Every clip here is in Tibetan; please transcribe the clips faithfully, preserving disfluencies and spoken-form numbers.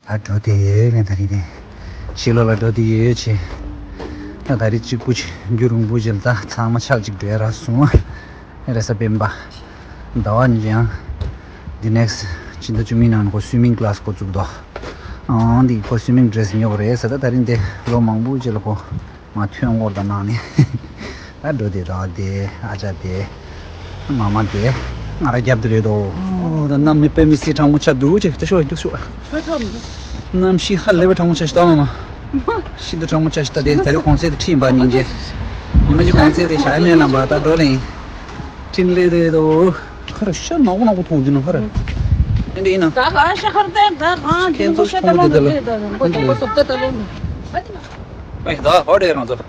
ཨ་འགྲོ་དེ་ཡོད་ལན་ད་རེས་ནས་ཕྱི་ལོགས་ལ་འགྲོ་དེ་ཡོད་ཆེ། ད་ད་རེས་གཅིག་པུ་ཆེ་རྒྱུ་རུང་པོ་ཅིག་ལ་ད་ཚང་མ་ཆག་ཅིག་འགྲོ་ཡ་རག་སོང་། རེས་གཟའ་སྤེན་པ། ཟླ་བ་གཉིས་ཀྱང་། འདི་ནེག་སི་ཕྱི་ཟླ་བཅུ་གཉིས་ནང་ཁོ་སུའི་མིང་ཀི་ལ་སི་ཁོ་བཙུགས་འདུག་ཨང་འདི་ཁོ་སུའི་མིང་ཌི་རེ་སི་ཉོ་གི་རེད་ཟེར། ད་ད་རིང་འདི་ལོ་མང་པོ་རྗེས་ལ་ཁོ་མ་ཐོན་སྐོར་དང་ནང་ནས་ད་འགྲོ་དེ་ད་དེ་ཨ་ཅག་དེ་མ་མ་དེ་ང་ར་རྒྱབ་དེ་རེད་དོ། ཨོ་ད་གནམ་མེ་དཔེ་མི་སྲིད་གྲང་མོ་ཆགས་འདུག་ཅེས་ད་ཤོག་རྒྱུགས་ཤོག་གནམ་གཤིས་ཧ་ལས་པའི་གྲང་མོ་ཆགས་ཤི་ད་མ་མ། ཤིན་ཏུ་གྲང་མོ་ཆགས་ཤི་ད་དེ་ད་རེས་གོང་ཚད་དེ་ཁྲིད་ཡིན་པ་ཉིན་རྗེས། ཉི་མ་གཅིག་གོང་ཚད་དེ་ཞག་མེད་ལམ་པ་ད་འགྲོ་ལེན། ཕྲིན་ལས་དེ་རེད་དོ། ཁར་ཤ་ནག་པོ་ནག་པོ་མཐོང་རྒྱུ་ན་ཁར། ཨེ་འདྲ་ཡིན་ན། ད་ག་ཤ་ཁར་ཏེ་ད་གང་ཁྱེད་ཚོ་ཤ་ཏ་ལོ་འདི་ལ། ཁོ་ཁྱེད་ཚོ་སོབ་ཏ་ཏ་ལོ། ཨེ་ད་ཧོ་ཌེ་རང་ཚོ།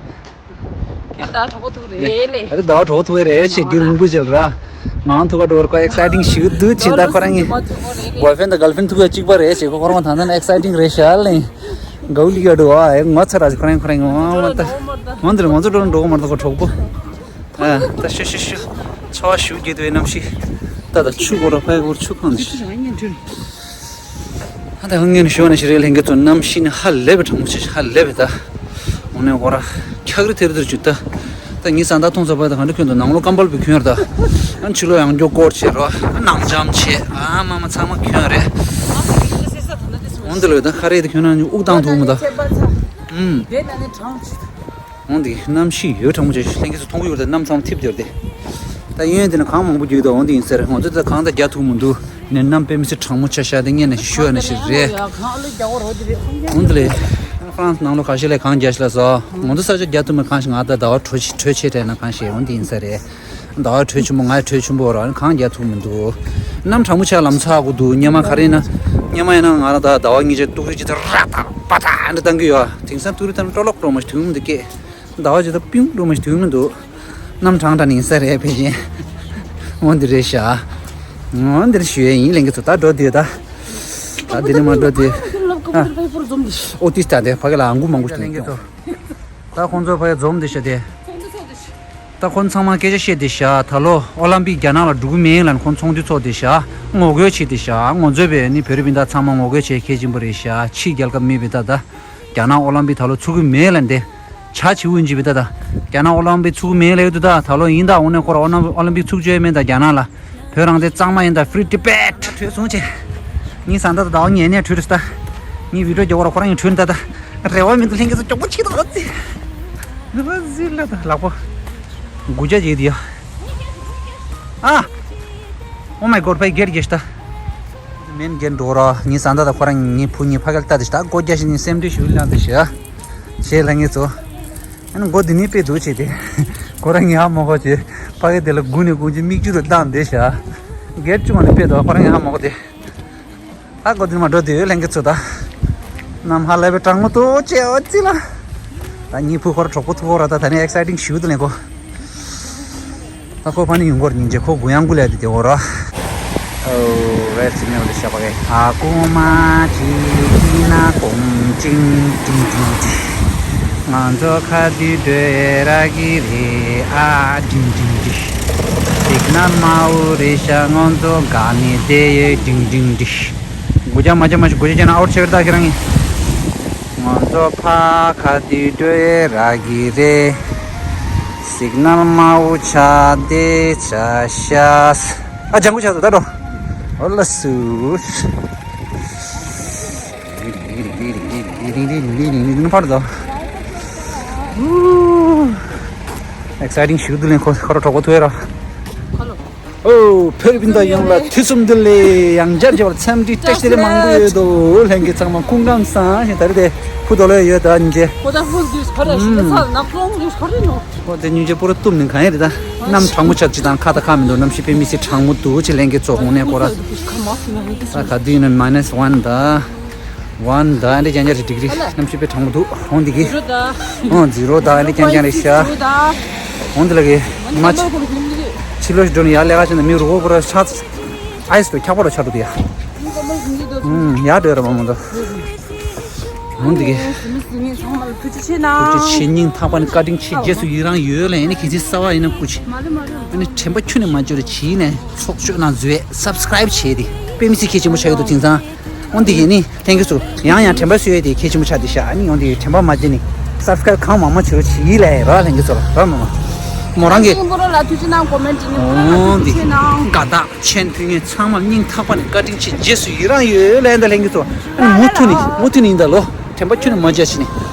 ཁྱེད་ད་གྲོགས་པོ་ཐུག་རེད་ལེ། ཨ་རེ་ད་གྲོགས་ཐུག་རེད་ཆེ་རྒྱུ་རིང་པོ་བྱེད་ར། ང་ཐུག་ག་འགྲོ་བར་ཁོ་ཨེག་སའི་ཊིང་ཞིག་འདུག་ཕྱིན་ད་ཁོ་རང་ངི་བོའི་ཕྲེན་དང་གརལ་ཕྲེན་ཐུག་ག་གཅིག་པ་རེད་ཆེ་ཁོ་ཁོ་རང་ད་ནང་ཨེག་སའི་ཊིང་རེད་ཤག་ལེ། གའུ་ལི་ག་འགྲོ་བ་ཨེ་ངོ་ཚ་ར་ཁོ་རང་ཁོ་རང་ངོ་མ་ད། ང་འདིར་ང་ཚོ་འགྲོ་འགྲོ་གི་མ་རེད་ད་ཁོ་གྲོགས་པོ། ཨ་ད་ཤུ་ཤུ་ཤུ། ཚ་བ་ཞུ་རྒྱུ་དེ་གནམ་གཤིས། ད་ད་ཆུ་གོ་ར་ཕའི་གོར་ཆུ་ཁང་དེ་ཤི། ཨ་ད་ཧང་ངན་ཞུ་བ་ནི་ཤི་རེད་ལྷན་རྒྱས་ཚོ་གནམ་གཤིས་ནི་ཧ་ལས་པའི་གྲང་མོ་ཆེ་ཧ་ལས་པའི་ད། འོ་ནས་གོ་ར་འཁྱག་རི་ཐེར་ཐེར་ཅུ་ད། ད་ངའི་ས་མཐའ་མཐོང་ས་པ་ད་ག་འདྲ་ཁྱོད་ད་ནང་ལོ་ཀམ་པལ་བུ་ཁྱོད་ར་ད། ཨ་ཕྱི་ལོ་ཡང་མགྱོགས་སྐོར་བྱེད་རོ་ནང་འཇམ་བྱེད་ཨ་མ་མ་ཚང་མ་ཁྱོད་རེད། འོན་ཏེ་ལོས་ད་ཁ་རེད་ད་ཁྱོད་ན་ནི་དབུགས་བཏང་ཐུབ་མོ་ད། ཨུམ། འོང་འདི་གནམ་གཤིས་ཡོད་གྲང་མོ་བྱས་ཤིང་ལྷན་རྒྱས་ཚོ་མཐོང་གི་ཡོད་རེད་གནམ་ཚང་མ་འཐིབས་བསྡད་རེད། ད་གཡོན་དེ་ན་གངས་མང་པོ་རྒྱུག་འདུག་འོང་འདི་ཡིན་ཟེར་ང་ཚོ་ད་གངས་ད་རྒྱག་ཐུབ་མི་འདུག་ནས་གནམ་དཔེ་མི་སྲིད་གྲང་མོ་ཆགས་ཤག་དེ་ངས་ནས་ཞུ་ཡ་ནས་ཞིག་རེད། འོང་འདི་ལས་ཧྥ་རན་སི་ནང་ལོ་ཁ་ཤས་ལས་གངས་རྒྱག་ཤི་ལ་ཟ་ང་ཚོ་ས་ཆ་རྒྱག་ཐུབ་མི་གང་ཞིག་ང་ད་ཟླ་བ་དྲོད་ཆེ་དྲོད་ཆེ་དྲན་ན་གང་ཞིག་འོང་འདི་ཡིན་ས་རེད། ཟླ་བ་དྲོད་ཆེན་པོ་ང་དྲོད་ཆེན་པོ་ར་གངས་རྒྱག་ཐུབ་མི་འདུག་གནམ་གྲང་མོ་ཆགས་ལམ་ཚ་གོ་འདུག་སྔོན་མ་ག་རེ་ཡིན་ན་སྔོན་མ་ཡིན་ན་ང་རང་ད་ཟླ་བ་གཉིས་ཆར་ཏུག་རིགས་ཅི་ལྟར་ར་ད་པ་ད་འདྲ་བཏང་གི་ཡོད། དེང་སང་ཏུ་རི་ཐང་ཀྲོ་ལོག་ཀྲོ་མ་ཞིག་དུས་མི་འདུག་སྐད། ཟླ་བ་ཇི་ལྟར་པིང་ཀྲོ་མ་ཞིག་དུས་མི་འདུག་གནམ་གྲང་དྲགས་ནི་ཡིན་ས་རེད་ཕལ་ཆེར། འོ་འདི་རེད་ཤག་འོ་འདིར་ཞུ་ཡས་ཡིན་ལྷན་རྒྱས་ཚོ་ད་འགྲོ་དུས་ད། ད་འདི་ནས་མ་འགྲོ་དུས། ཨོ་ཏིས་ད་དེ་ཕ་གི་ལ་ཨང་གུ་མང་པོ་ཞིག་ལྷན་རྒྱས་ཚོ། ད་ཁོང་ཚོ་ཕ་གི་འཛོམས་དེ་ཤག་དེ། ད་ཁོང་ཚང་མ་སྐད་ཆ་བཤད་དེ་ཤག་ད་ལོ་ཨོ་ལམ་པིག་རྒྱ་ནག་ལ་འགྲོ་གི་མེད་ལབ་ནས་ཁོང་ཚོགས་འདུ་ཚོགས་དེ་ཤག་ངོ་རྒོལ་བྱེད་དེ་ཤག་ང་ཚོ་བས་ནི་བོད་རིགས་སྤུན་ཟླ་ཚང་མ་ངོ་རྒོལ་བྱེད་གལ་ཆེན་པོ་རེད་ཤག་ཕྱི་རྒྱལ་ཁབ་མེད་པའི་ད་ད། རྒྱ་ནག་ཨོ་ལམ་པིག་ད་ལོ་ཚུགས་ཀྱི་མེད་ལབ་འདི། བྱ་བྱིའུ་ཡིན་གྱི་བི་ད་ད། རྒྱ་ནག་ཨོ་ལམ་པིག་ཚུགས་ཀྱི་མེད་ལབ་ཡོད་དུ་ད་ད་ལོ་ཡིན་ད་འོ་ནས་ཁོ་ར་ཨོ་ལམ་ཨོ་ལམ་པིག་ཚུགས་བཅོས་མེད་ད་རྒྱ་ནག་ལ། བོད་རང་བཙན་གཙང་མ་ཡིན་ད་Free Tibet། བྲོས་སོང་ཆེ། ངའི་བཟའ་ཟླ་ད་ཟླ་བ་ཉེ་ནས་བྲོས་རེད་ད། ངའི་བི་ཌིའོ་རྒྱག་བར་ཁོ་རང་ཡང་བྲོས་ནི་ད་ད། རེ་བ་མི་འདུག་ལྷན་རྒྱས་ཚོ་མགྱོགས་པོ་ཆེ་ད་ཨོ་ཙི། ཨོ་ཙི་ལ་ད་ལག་པ། དགུ་བརྒྱ་བརྗེས་དེ་ཡ། ཨ། Oh my god ཕ་གི་སྒེར་གྱི་ཤི་ད། མེན་རྒན་འགྲོ་ར་ངའི་བཟའ་ཟླ་དང་ཁོ་རང་ངའི་བུ་གཉིས་ཕ་གིར་ལྟ་དེ་ཤི་ད་སྒོ་རྒྱག་ཤི་ནི་སེམས་ཁྲལ་ཞུ་ལང་དེ་ཤི། ཞེས་ལ་ངེད་ཚོ། ཨ་ནི་སྒོ་འདི་ནི་དཔེ་འདུག་བྱས་ཏེ། ཁོ་རང་ངའི་ཧ་མ་གོ་བྱས་ཕ་གི་དེ་ལ་སྒུག་ནས་སྒུག་ཅིག་མིག་ཆུ་རུ་བཏང་དེ་ཤི། སྒེར་བཅུ་བ་ནི་དཔེ་འདུག་ཁོ་རང་ངའི་ཧ་མ་གོ་དེ། ད་སྒོ་འདི་མ་འགྲོ་དུས་ལྷན་རྒྱས་ཚོ་ད། གནམ་ཧ་ལས་པའི་གྲང་མོ་ཏོ་ཅེ་ཨོ་ཙི་ལ། ད་གཉིས་ཕུ་ཁོར་གྲོགས་པོ་ཐུག་ཁོ་ར་ད་ད་ནི་ཨེག་སའི་ཊིང་ཞུ་དུ་ལེན་ཁོ། ད་ཁོ་ཕ་ནི་ཡོང་གོར་ཉིན་རྗེ་ཁོ་གུ་ཡང་གུ་ལས་དེ་དེ་འོ་ར། ཨོ་རེད་སི་ཉལ་དེ་ཤ་པ་གེ། ཨ་ཀུ་མ་ཅི་ཅི་ན་ཀོང་ཅིང་ཅིང་ཅིང་ཅི། ང་ཚོ་ཁ་དུས་འདོད་ར་གི་རེད་ཨ་ཅིང་ཅིང་ཅི། སིག་ནལ་མ་འུ་རེད་ཤ་ང་ཚོ་ག་ནས་བསྡད་ཡོད་ཅིང་ཅིང་ཅི། གུ་ཅ་མ་ཅ་མ་ཤི་གུ་ཅ་ཅ་ན་ཨའུ་ཊི་ཆེ་བེར་ད་ཁྱེད་རང་ཡིན། ང་ཚོ་ཕ་ཁ་དུས་འདོད་ར་གི་རེད། སིག་ནལ་མ་འུ་ཆ་དེ་ཆ་ཤ། ཨ་ལྗང་གུ་ཆགས་སོང་ད་འགྲོ། འོ་ལ་སུ། ཕར་དོ། ཨེག་སའི་ཊིང་ཞིག་འདུག་ལེན་ཁོ་ཁོ་ར་གྲོགས་པོ་ཐུག་ཡ་ར། ཨོ་བོད་རིགས་སྤུན་ཟླ་ཡོངས་ལ་ཐུགས་གསོ་འདི་ལས་ཡང་བསྐྱར་བྱས་པར་འཚམས་འདྲི་བཀྲ་ཤིས་བདེ་ལེགས་མང་པོ་ཡོད་དོ། ལྷན་རྒྱས་ཚང་མ་སྐུ་ཁམས་བཟང་ཞིང་ད་རེས་དེ་ཕུ་དོ་ལོ་ཡོད་ད་ཉིན་རྗེ། ཁོ་ད་ཧུལ་དུས་ཁ་ར་ཞིག་ཚ་ནག་ཚོང་དུས་ཁ་ར་ནོ། ཁོ་དེ་ཉིན་རྗེ་པུ་ར་གཏུམ་ནས་གང་ཡིན་རེད་ད། གནམ་གྲང་མོ་ཆགས་ཅི་དང་ཁ་ད་ཁ་མི་འདུག་གནམ་གཤིས་དཔེ་མི་སྲིད་གྲང་མོ་འདུག་ཅི་ལྷན་རྒྱས་ཚོ་ཧོང་ནས་ཁོ་ར། ས་ཁ་དུས་ནི་མ་ནས་ཝན་ད། ཝན་ད་ཨ་འདྲ་རྐྱང་རྐྱང་རེད་ཌིག་རི་གནམ་གཤིས་དཔེ་གྲང་མོ་འདུག་ཧོང་འདི་གི། ཧོང་ཛི་རོ་ད་ཨ་འདྲ་རྐྱང་རྐྱང་རེད་ཤག་ཧོང་འདི་ལ་གི། མ་ཕྱི་ལོ་ཞིག་འགྲོ་ནས་ཡར་ལས་ཀ་བྱས་ན་མི་རུ་གོ་པོ་ར་ཆགས། ཨའི་སི་དུ་འཁྱག་པོ་ར་ཆགས་འདུག་དེ་ཡ། ཧུམ་ཡར་འགྲོ་ར་མ་མོ་འདུག་ཧོང་འདི་གི། ཐུགས་རྗེ་ཆེ་སྙིང་ཐག་པ་ནས་བཀའ་དྲིན་ཆེ། རྗེས་སུ་ཡི་རང་ཡོད་ལ་ཡིན་ན་གལ་སྲིད་གསར་པ་ཡིན་ན་སྐུ་མཁྱེན། ཨ་ནི་དྲན་པ་ཁྱོན་ནས་མ་བཅོལ་རེ་བྱིས་ནས་ཚོགས་ཆོས་ནང་འཛུལ་བས་སབ་སི་ཀ་རའིབ་བྱས་ཏེ་དཔེ་མི་སྲིད་གལ་ཆེན་པོ་ཆགས་ཡོད་འདུག་དེང་སང་། འོན་ཏེ་ཡིན་ནི་ལྷན་རྒྱས་ཚོ་ཡང་ཡང་དྲན་པ་གསོས་ཏེ་གལ་ཆེན་པོ་ཆགས་ཏེ་ཤག་ཨ་ནི་འོན་ཏེ་དྲན་པ་མ་བརྗེད་ནི་སབ་སི་ཀ་རབ་གང་མང་མང་བྱེད་རོགས་བྱེད་ལས་ར་ལྷན་རྒྱས་ཚོ་ར་མ་མ་མོ་རང་གི་ཡིན་པོ་ར་ལ་ཐུགས་རྗེ་གནང་། ཀོ་མེན་ཊི་ཡིན་པོ་ར་ལ་ཐུགས་རྗེ་གནང་། དགའ་རྟགས་མཆན་ཕུལ་མཁན་ཚང་མར་སྙིང་ཐག་པ་ནས་བཀའ་དྲིན་ཆེ། རྗེས་སུ་ཡི་རང་ཡོད་ལས་འདི་ལྷན་རྒྱས་ཚོ། ཨ་ནི་མུ་མཐུད་ནས་མུ་མཐུད་ནས་ཡིན་ད་ལོ། དྲན་པ་ཁྱོན་ནས་མ་བརྗེད་བྱས་ནས།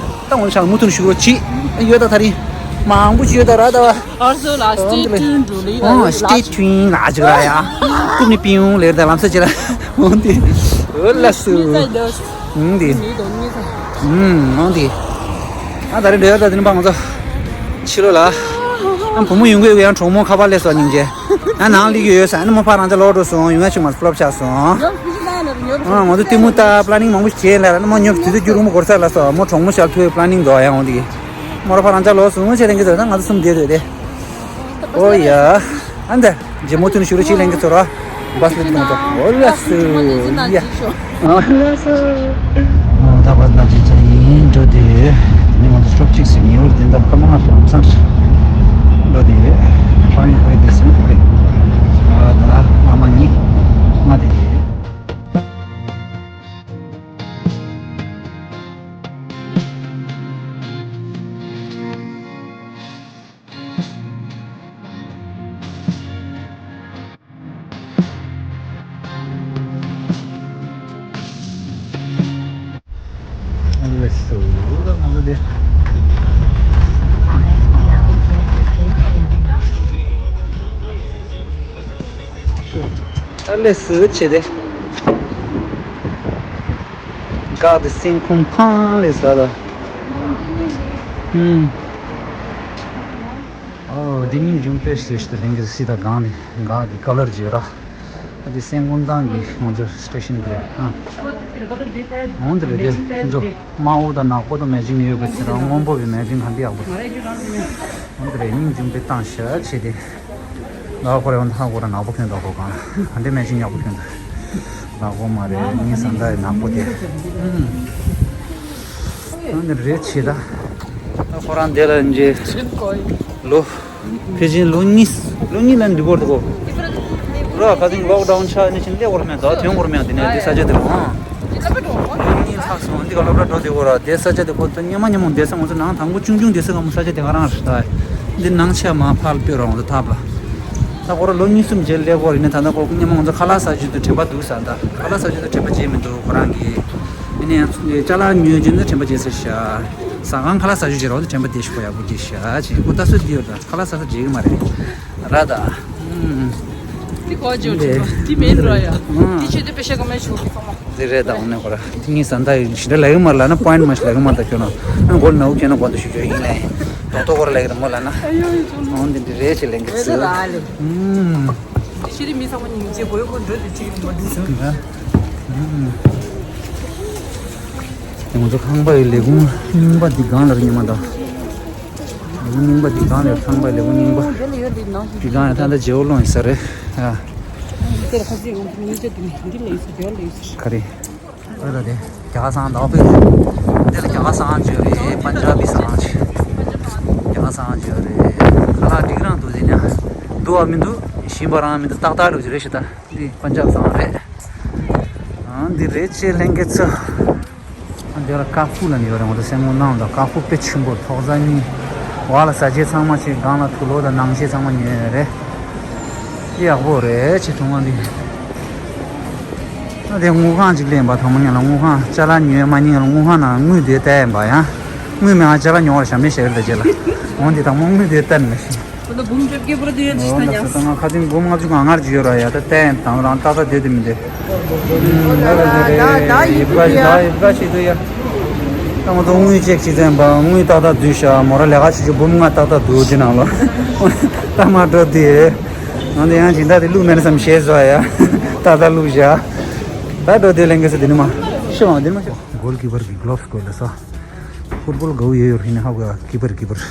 ད་འོན་ཆང་མུ་མཐུད་ནས་བཞུགས་རོགས་གྱིས། ཡོད་ད་ད་རིང་མང་པོ་ཅིག་ཡོད་ད་ར་ད་བ། ཨར་སོ་ལ་stay tuned་འགྲོ་ལི་ཡ་ཨོ་stay tuned་ལ་ཅིག་ར་ཡ། ཀུབ་ནི་པིའུ་ལེར་ད་ལམ་ས་ཅིག་ར། འོན་ཏེ། འོ་ལ་སུ། མི་ཚ་ཡོད། འོན་ཏེ། མི་དོ་མི་ཚ། ཨུམ་འོན་ཏེ། ཨ་ད་རེ་འདྲ་ཡོད་ད་དེ་ནི་པང་ཚོ། ཕྱི་ལོ་ལ། ཨ་བུ་མོ་ཡོང་གི་ཡང་གྲོགས་མོ་ཁ་པར་ལས་སོ་སྙིང་རྗེ། ཨ་ནང་ལི་ཡོད་ས་ཨ་ནི་མོ་ཕ་རང་ཅག་ལོག་འགྲོ་སོང་ཡོང་ཡ་ཆུ་མ་ཕློབ་ཆགས་སོང་། ཨ་ང་ཚོ་ལྟད་མོ་ལྟ་པླ་ནིང་མང་པོ་བྱས་ལ་ར་ནི་མོ་ཉོབ་དུས་ཚོད་རྒྱུ་རུང་མོ་འགོར་ས་ལ་སོ་མོ་གྲོགས་མོ་ཤར་ཐུའི་པླ་ནིང་འདུག་ཡང་འོང་དེ། མོ་ར་ཕ་རང་ཅག་ལོག་སོང་ཆེ་ལེན་གི་ཚོད་ད་ང་ཚོ་གསུམ་བསྡད་འདུག་དེ། ཨོ་ཡ། ཨ་འདི། རྗེ་མོ་ཐུན་ཤུ་རུ་ཆེ་ལེན་གི་ཚོད་ར། བ་སི་ལི་ཐུང་ཚོ། ཨོ་ལ་སུ་ཡ། ཨོ་ལ་སུ། ད་བ་ད་ཅི་ཚ་ཡིན་འགྲོ་དེ། ནི་ང་ཚོ་ཤོག་ཅིག་སི་ཉེ་བར་དེ་འདབ་ཀ་མ་ལ་ལམ་སང་འགྲོ་དེ། ཧྲང་ཡོད་དེ་སེམས་ཁུར་རེད། ཨ་ད་ཨ་མ་གཉིས་ང་དེ། ཨ་ལེ་སུ་བྱེད་དེ། འགག་དེ་སེམས་ཁོང་ཕང་ལེ་ཟ་ལ། ཨུམ། ཨོ་འདི་ནི་ཇུང་པེ་སི་ཏེ་ལྷན་རྒྱས་སི་ད་གང་ནི་འགག་གི་ཀ་ལར་བརྗེ་ར། འདི་སེམས་ཁོང་ཐང་གི་ང་ཚོ་སི་ཊེ་ཤན་རེད་ཨ། འོང་དེ་རེད་དེ་ཚོ་དམར་པོ་དང་ནག་པོ་དང་མེ་ཅིང་ཡོད་པའི་ཚེ་རང་སྔོན་པོ་བའི་མེ་ཅིང་ག་འདི་ཡག་པོ་རེད། འོང་དེ་རེད་སྙིང་ཇུང་པེ་བཏང་ཤ་ཆེ་དེ། ལག་ཁོ་རེ་འོན་ཧ་གོ་ར་ནག་པོ་ཁྱོད་འདུག་གོ་གང་ཨ་འདྲེ་མེད་ཅིང་ཉག་པོ་ཁྱོད་འདུག་ལག་གོ་མ་རེད་ངའི་བཟའ་ཟླ་ཡི་ནག་པོ་དེ། ཨ་འདི་རེད་ཆེ་ད། ད་ཁོ་རང་དེ་ལ་འཇེ་ལོ་ཕལ་ཆེར་ལོ་གཉིས་ལོ་གཉིས་ལ་འདི་གོ་འདུག་གོ་ར་ཁ་སང་ལོག་ཌའུན་ཆགས་ནས་ཕྱིན་སླེབས་དགོས་ར་མེད་ད་ཐོན་དགོས་ར་མེད་འདི་ནས་འདི་ས་ཆ་དེ་ལ་ཨང་། གཉིས་ལྷག་སོང་། འདི་ག་སློབ་གྲྭ་འགྲོ་དེ་གོ་ར་དེ་ས་ཆ་དེ་ཁོ་ཚོ་སྙེ་མ་སྙེ་མོ་དེ་ས་ང་ཚོ་ནང་དང་པོ་ཆུང་ཆུང་དེ་ས་ག་མོ་ས་ཆ་དེ་ག་རང་རེད་ད། འདི་ནང་ཆ་མ་ཕར་སྤོས་ར་ང་ཚོ་ཐབ་ལ། ད་ཁོ་ར་ལོ་གཉིས་གསུམ་རྗེས་སླེབས་གོ་ར་ཡིན་ན་ད་ལྟ་ཁོ་སྙེ་མ་ང་ཚོ་ཁ་ལག་ཟ་རྒྱུ་དེ་དྲན་པ་འདུག་ས་ད་ཁ་ལག་ཟ་རྒྱུ་དེ་དྲན་པ་བརྗེད་མི་འདུག་ཁོ་རང་གིས། ཡིན་ན་ཡང་ཅ་ལག་ཉོ་རྒྱུ་ནི་དྲན་པ་བརྗེད་ས་ཤག་ཟ་ཁང་ཁ་ལག་ཟ་རྒྱུ་བརྗེད་ར་འོ་དེ་དྲན་པ་བརྗེད་ཤག་ཡག་པོ་ཡག་པོ་བརྗེད་ཤག་ཅེས་ཁོ་ལྟ་ཚོད་འདི་ཡོད་ད་ཁ་ལག་ཟ་ས་བརྗེད་གི་མ་རེད། ར་ད། ཨུམ། འདི་གོ་ཇོ་འདི་འདི་མིན་ར་ཡ། ཨུམ། འདི་ཆེ་འདི་པེ་ཤ་ག་མེ་ཆུ་གི་ཁོ་མ། འདི་རེད་ད་འོ་ནས་ཁོ་ར། འདི་ངའི་བཟའ་ཟླ་ཡི་ཞི་འདྲ་ལབ་གི་མ་རེད་ལབ་ན་པོ་ཡིན་མ་ཞིག་ལབ་གི་མ་རེད་ད་ཁྱོད་ན། ཨ་མགོ་ལ་ནག་པོ་ཁྱེར་ན་མགོ་འདི་ཞུ་རྒྱུ་ཡིན་ལེ། དོ་དོ་ཁོ་ར་ལབ་གི་རེད་མོ་ལབ་ན། ཨ་ཡོ་ཡོ་ཅུང་། འོ་འདི་འདི་རེད་ཅེས་ལབ་གི་ཟེར། ཨུམ། འདི་ཤི་རི་མི་ཚང་མ་སྙིང་རྗེ་གོ་ཡོ་ཁོ་འགྲོ་འདི་ཅིག་མ་འདི་ཟེར། ཨུམ། ང་ཚོ་ཁང་པ་ཡི་ལས་ཁུངས་རྙིང་པ་འདི་སྒང་ལ་རྙིང་པ་དང་། ལས་ཁུངས་རྙིང་པ་འདི་སྒང་ལ་ཁང་པ་ལས་ཁུངས་རྙིང་པ། འདི་ལ་ཡོད་འདི་ནང་འདི་སྒང་ལ་ད་ལྟ་རྗེ་བོ་ལོན་ཡིན་ས་རེད། ཨ། འདི་ལ་ཁ་ཟིག་ཡོང་མི་ཚེ་འདི་ནི་འདི་ལ་ཡོད་ས་རྒྱ་ལ་ཡོད་ས། ག་རེ། ཨོ་ད་དེ་རྒྱ་གར་སང་ཟླ་བ་པོ་རེད། འདི་ལ་རྒྱ་གར་སང་བརྗོད་རེད་པན་ཇབ་བི་སང་བརྗོད། རྒྱ་གར་སང་བརྗོད་རེད། ཁ་ལག་འགྲིག་རང་འདུག་དེ་ནས་འདུག་བ་མི་འདུག་ཞིམ་པ་རང་མི་འདུག་ཏག་ཏག་འདྲ་བོ་ཅིག་རེད་ཤི་ད། འདི་པན་ཇབ་སང་རེད། ཨང་འདི་རེད་ཅེས་ལྷན་རྒྱས་ཚོ། ཨ་འདི་ལ་ཀ་ཧྥུ་ལ་ནི་ཡོད་རེད་ང་ཚོ་སེམས་ངོ་ནང་ལ་ཀ་ཧྥུ་དཔེ་ཆེན་པོ་ཐོག་ས་གཉིས། བ་ལ་ཟ་ཆས་ཚང་མ་ཆེ་སྒང་ལ་དུག་ལོག་དང་ནང་ཆས་ཚང་མ་ཉོས་ཡོད་རེད། འདི་ཡག་པོ་རེད་ཅེས་དུང་བ་འདི། ཨ་དེ་དངུལ་ཁང་ཅིག་ལེན་པ་དང་མོ་ཉལ་ལ་དངུལ་ཁང་ཅ་ལག་ཉོས་མ་ཉིན་ལ་དངུལ་ཁང་ནང་དངུལ་དེ་བལྟས་ཡིན་པ་ཡང་། དངུལ་མེད་ང་ཅ་ལག་ཉོ་བར་ཞབས་མེད་བཞག་རེད་ད་རྗེས་ལ། འོང་འདི་དང་མོ་དངུལ་དེ་བལྟས་ནས་ཤི། ཁོ་ལ་འབུམ་བརྒྱད་བརྒྱད་པོ་ར་དེ་ཡོད་ཅི་ད་ཉག་ས། ང་ཁ་སང་འབུམ་ལྔ་བཅུ་ང་ལྔ་རེ་ཅིག་ཡོད་ར་ཡ་ད་བལྟས་ཡིན་དང་རང་ཏག་ཏག་བསྡད་དེ་མི་བསྡད། ད་ད་ད་ཡིབ་ག་ཞིག་ད་ཡིབ་ག་ཞིག་ཏུ་ཡ། ད་ང་ཚོ་དངུལ་ཅེག་ཅིག་བཙན་པ་དངུལ་ཏག་ཏག་བསྡུས་ཤག་མོ་ར་ལས་ཀ་བྱེད་རྒྱུ་འབུམ་ལྔ་ཏག་ཏག་འདུག་ཅི་ནང་ལོ། ད་མ་འགྲོ་དེ། ང་ཚོ་ཡང་སྦྱིན་བདག་དེ་བླུག་མེད་ན་བསམ་ཞེས་བཟོ་ཡ། ཏག་ཏག་བླུག་བཞག་ད་འགྲོ་དེ་ལེན་གི་ས་དེ་ནི་མ། ཤི་བ་དེ་ནི་མ་ཤི། གོལ་ཀི་པར་གི་གློབ་སི་དགོས་ལ་ས། ཕུཊ་བོལ་དགའ་བོ་ཡོད་ཡོད་ཧི་ནི་ཧ་གོ་ཡ་ཀི་པར་ཀི་པར།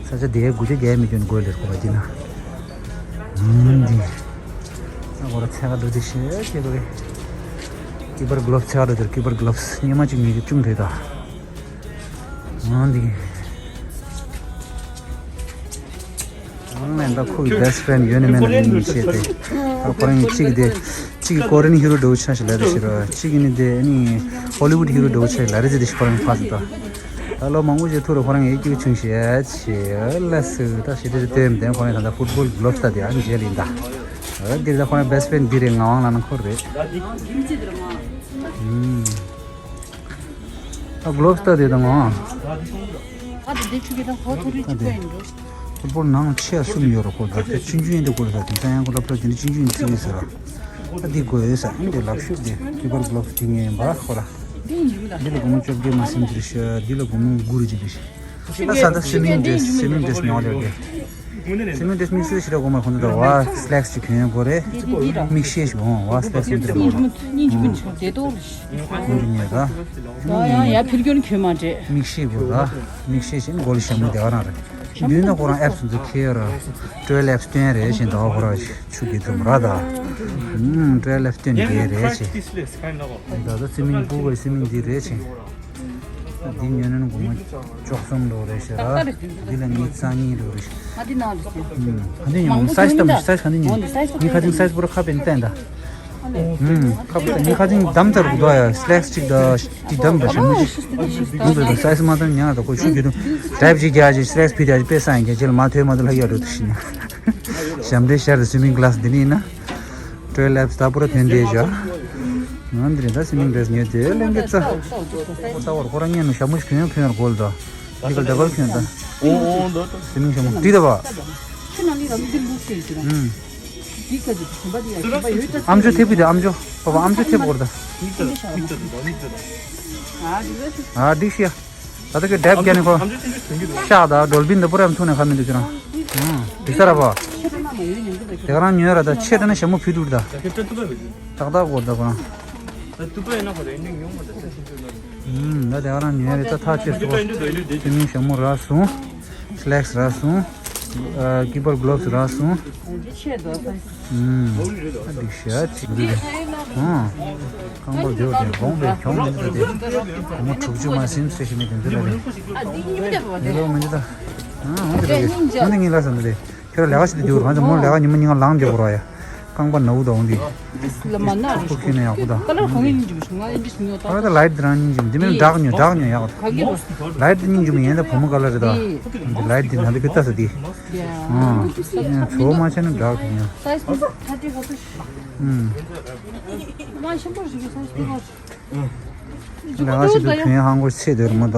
ས་ཆ་དེ་དགུ་བརྒྱ་བརྒྱད་མི་སྐྱོན་དགོས་ལེར་གོ་བ་དེ་ན། འདི། ས་གོ་ར་ཚད་ག་འགྲོ་དེ་ཤེས་ཤེས་དགོས་རེད། ཀི་པར་གློབ་ཚད་ག་འགྲོ་དེར་ཀི་པར་གློབ་སྙེ་མ་གཅིག་ཉིས་ཀྱི་ཅུང་རེད་ད། འདི། ཨང་ལན་ད་ཁོའི་བེ་སི་ཕྲེན་ཡོད་ནི་མེད་ནི་ཡིན་ཤེས་ཏེ། ད་ཁོ་རང་གཅིག་དེ། གཅིག་ཀོ་རི་ཡན་ཧི་རོ་འདྲ་བོ་ཆགས་ཤིག་ལབ་རེད་ཤི་རོ། གཅིག་ནི་དེ་ནི་ཧོ་ལི་ཝུད་ཧི་རོ་འདྲ་བོ་ཆགས་ཤིག་ལབ་རེད་ཟེར་དེ་ཤི་ཁོ་རང་ཕ་ཟེར་ད། ད་ལོ་མང་པོ་ཞིག་ཐུག་ར་ཁོ་རང་ཡི་ཀྱུ་ཆུང་ཤི་ཡ་ཆི་ལ་སུ་ད་ཤི་དེ་དེ་དེ་ཁོ་རང་ད་ལྟ་ཕུཊ་བོལ་གི་གློབ་སི་ད་དེ་ཨ་ནི་རྗེས་ལ་ཡིན་ད། འདིར་ད་ཁོ་རང་བེ་སི་ཕྲེན་འདི་རེད། ངག་དབང་ལགས་ན་ཁོ་རེད། ཨུམ། ད་གློབ་སི་ད་དེ་དང་ང་། ཨ་དེ་དེ་ཆུ་གི་ད་ཧོ་ཐོ་རི་ཆུ་གི་ཡིན་འགྲོ། ཕུཊ་བོལ་ནང་ཆེ་གསུམ་ཡོད་ར་ཁོ་ད་དེ་ཆུང་ཆུང་ཡིན་དེ་ཁོ་ད་དེང་སང་ཡང་ཁོ་སློབ་གྲྭ་དེ་འདྲ་ཆུང་ཆུང་ཡིན་བརྩི་གི་ཟེར་ར། ཨ་འདི་དགོས་ཡོད་ས་འདི་ལག་ཤུབས་དེ་ཀི་པར་གློབ་སི་དེ་ངའི་ཡིན་པ་ཁོ་ར། འདི་ལ་སྒོར་མོ་བཅོ་བརྒྱད་མ་ཟིན་གྱི་རེད་ཤག་འདི་ལ་སྒོར་མོ་དགུ་རེ་གྱི་རེད་ཤག་ད་ས་ད་སུའི་མིང་ཌེ་སི་སུའི་མིང་ཌེ་སི་ཉོ་ལེ་རེད། སུའི་མིང་ཌེ་སི་དམིགས་བསལ་ཞེ་དྲག་དགོས་མ་ཁོང་ཚོ་ད་བ་སི་ལེག་སི་ཅིག་གྱོན་དགོས་རེད། མིག་ཤེལ་ཞིག་འོང་བ་སི་ལེག་སི་ཡོང་དེ་རེད་མ་གཏོགས། སྙིང་རྗེ་ཀུན་ཆགས་བདེ་ཏོག་རེད། ཁོང་ཚོ་ཉོས་ད། ཡང་ཡང་ཡང་ཕིར་གྱོན་གྱོན་མ་འདྲེས། མིག་ཤེལ་དགོས་ད། མིག་ཤེལ་ཞིག་མགོ་ལ་ཞྭ་མོ་དེ་ག་རང་རེད། མདུན་ན་ཁོ་རང་ཨེབ་སི་ཚོ་ཁྱེར་ར། ཊུ་ཝེལ་ཨེབ་སི་སྟོན་རེད་བཞིན་ད་ཁོ་ར་ཆུ་གི་འཛོམས་ར་ད། ཨུམ་ཊུ་ཝེལ་ཨེབ་སི་སྟོན་དེ་རེད་ཆེ། ད་ད་སུའི་མིང་ཕུཊ་བོལ་གི་སུའི་མིང་འདི་རེད་ཆེ། འདི་ཉོས་ན་སྒོར་མོ་བཅུ་གསུམ་ལོ་རེད་ཤག་ར། འདི་ལ་ཉི་ཤུ་རྩ་གཉིས་ལོ་རེད་ཤག་ཨ་འདི་ནང་རེད་ཤག་ཨུམ། ག་འདི་ཉོས་སའི་ཛི་དམ་སའི་ཛི་ག་འདི་ཉོས། ངའི་ཁ་ཚིང་སའི་ཛི་པུ་ར་ཁ་པན་བསྟན་ད། ཨུམ། ཁ་པན་ངའི་ཁ་ཚིང་དམ་ཚར་གོ་ད་ཡ་སི་ལེག་སི་གཅིག་ད་འདི་དམ་ད་ཞྭ་མོ་ཞིག་འདི་ད་སའི་ཛི་མ་དམ་ཉག་ད་ཁོ་ཆུ་རྒྱུ་དུ་ཌ་རེབ་ཅིག་རྒྱག་ཅིག་སི་ལེག་སི་ཕི་ད་ཅིག་པེ་ས་ཡིན་རྒྱ་ཅིག་ལ་མ་ཐོས་མ་ཐོས་ལྷ་ཡ་རུ་དུ་ཤི་ན། ཞབས་འདྲེན་ཤར་དུ་སུའི་མིང་གི་ལ་སི་འདི་ནི་ཡིན་ན། ཊུ་ཝེལ་ཨེབ་སི་ད་པུ་ར་ཐོན་དེ་བཞག་ང་འདི་རེད་ད་སུའི་མིང་ཌེ་སི་ཉོས་དེ་ལེན་གི་ཙ། ཁོ་ད་བར་ཁོ་རང་ཉན་ནུ་ཞྭ་མོ་ཞིག་གྱོན་གྱོན་ཡར་གོལ་ད། འདི་ག་ཌ་བལ་གྱོན་ད། སུའི་མིང་ཞྭ་མོ་འདི་ད་བ། ཨུམ། ཨམ་ཅོག་ཐེབས་ཀྱི་དེ་ཨམ་ཅོག་པ་པ་ཨམ་ཅོག་ཐེབས་གོ་ད། ཨ་འགྲིག་ཤི་ཡ། ད་ལྟ་གི་ཌེབ་རྒྱ་ནི་ཁོ། ཤག་ད་ཌོལ་ཕིན་ད་པུ་ར་ཐུག་ནས་ཁ་མི་འདུག་ཁྱོད་རང་། ཨང་། འགྲིག་ས་ར་པ། དེ་ག་རང་ཉོས་ར་ད་ཆེ་ད་ན་ཞྭ་མོ་ཕུད་འདུག་ད། ཏག་ཏག་གོ་ད་པ། ཨང་། ད་དེ་ག་རང་ཉོས་ར་ད་ཐག་ཆོད་སོ། དེ་མིན་ཞྭ་མོ་རག་སོང་། སི་ལེག་སི་རག་སོང་། ཨ་ཀི་པར་གློབ་སི་རག་སོང་། ཨུམ། ཨ་འདི་ཤ་ཅིག་འདི་རེད། ཨང་། རྐང་པ་རྒྱབ་དེ་བོང་བའི་གྱོང་མི་འདུག་དེ། སྒོར་མོ་དྲུག་ཅུ་མ་ཟིན་ཚེ་ཞིག་མི་དེ་འདི་ལ་རེད། འདི་ལོ་མི་འདི་ད། ཨང་འོང་འདི་ལ་རེད། འོང་འདི་ངའི་ལ་ས་འདི་རེད། ཁྱོད་ར་ལས་ཀ་བྱེད་དུ་འདུག་ང་ཚོ་མོ་ལས་ཀ་ཉི་མ་ཉིན་གང་ལངས་རྒྱག་དགོས་ར་ཡ། རྐང་པ་ན་འུ་ད་འོང་འདི། ཁུ་ཁྱེར་ནས་ཡག་པོ་ད། ཨ་ད་ལའིཊ་འདི་རང་སྙིང་རྗེ་མོ་འདི་མིན་བྲག་ཉོ་བྲག་ཉོ་ཡག་ད། ལའིཊ་འདི་སྙིང་རྗེ་མོ་ཡིན་ད་བུ་མོ་ག་ལ་རེད་ད། འདི་ལའིཊ་འདི་ང་ཚོ་གི་ལྟ་ས་འདི། ཨང་། ཚོ་མ་བྱས་ན་འདྲ་གི་ཡང་། ཨུམ། ལས་ཀ་ཞིག་ཏུ་གྱོན་ཧང་གོ་ཚེ་དེར་མ་ད།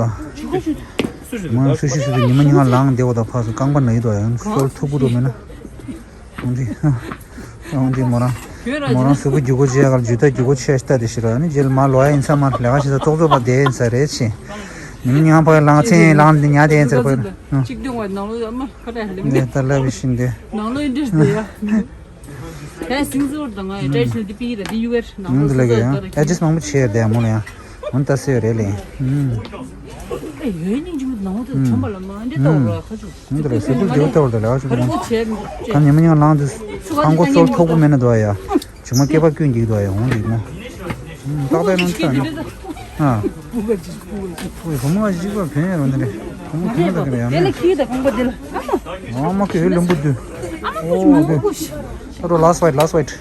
མ་སུ་ཤི་སུ་དུ་ཉི་མ་ཉི་མ་ལངས་བསྡད་པ་དང་ཕ་སུ་རྐང་པ་ན་ཡི་དོ་ཡང་སོལ་ཐུག་པོ་འགྲོ་མེད་ན། འོང་དེ། འོང་དེ་མོ་རང་། མོ་རང་སུ་གུ་རྒྱུ་གོ་བྱེད་གར་རྒྱུ་ད་རྒྱུ་གོ་ཆེ་ཤ་ད་དེ་ཤི་ར་ནི་རྗེས་ལ་མ་ལོ་ཡ་ཡིན་ས་མ་ལས་ཀ་ཞིག་ད་ཏོག་ཙོ་པ་དེ་ཡིན་ས་རེད་ཆེ། ཉི་མ་ཉི་མ་ཕ་ཡ་ལངས་ཚེ་ལངས་དེ་ཉ་དེ་ཡིན་ས་རེད། གཅིག་བདུན་བ་ནང་ལོ་ཡ་མ་ཁ་ད་ལེ་དེ་ད་ལབ་བཞིན་དེ། ནང་ལོ་ཡིན་འདྲ་དེ་ཡ། ད་སིང་ཟོར་དང་ང་ཡི་ཊེ་ཤན་དེ་པི་ར་དེ་ཡུ་ཨེར་ནང་ལོ་འདི་ལ་གི་ཡང་ཨེ་ཇེས་མང་པོ་བྱས་ཡར་དེ་མོ་ལ་ཡང་འོན་ད་སེ་རེད་ལེ། ཨུམ། ཨེ་ཡོད་སྙིང་རྗེ་མོ་ནང་དུ་ཚོམ་པ་ལ་མ་འདྲེ་ལྟ་བར་ཁ་ཆུ། འདི་ལ་སེ་ཕུལ་རྒྱུ་ལྟ་བར་དུ་ལ་ཁ་ཆུ་དང་། ཁ་ཉི་མ་ཉི་མ་ལངས་དུས་ཧང་གོ་སོལ་ཐོག་པོ་མེད་ན་དོ་ཡ། ཇུ་མ་སྐེད་པ་ཀུན་འགྱིག་དོ་ཡ་འོང་རིག་མོ། ཨུམ་ཏག་ཏག་ནང་ཚ་ནི། ཨ། བུ་མོ་གཅིག་པ་གྱོན་ཡ་རོ་འདི་ནས་བུ་མོ་གྱོན་ད་གི་ཡ་མེད། ཨ་མ་ཁེ་ལུམ་བུ་དུ། ཨོ་དུ། ཨ་རོ་ལཱསི་ཝའིཊ་ལཱསི་ཝའིཊ།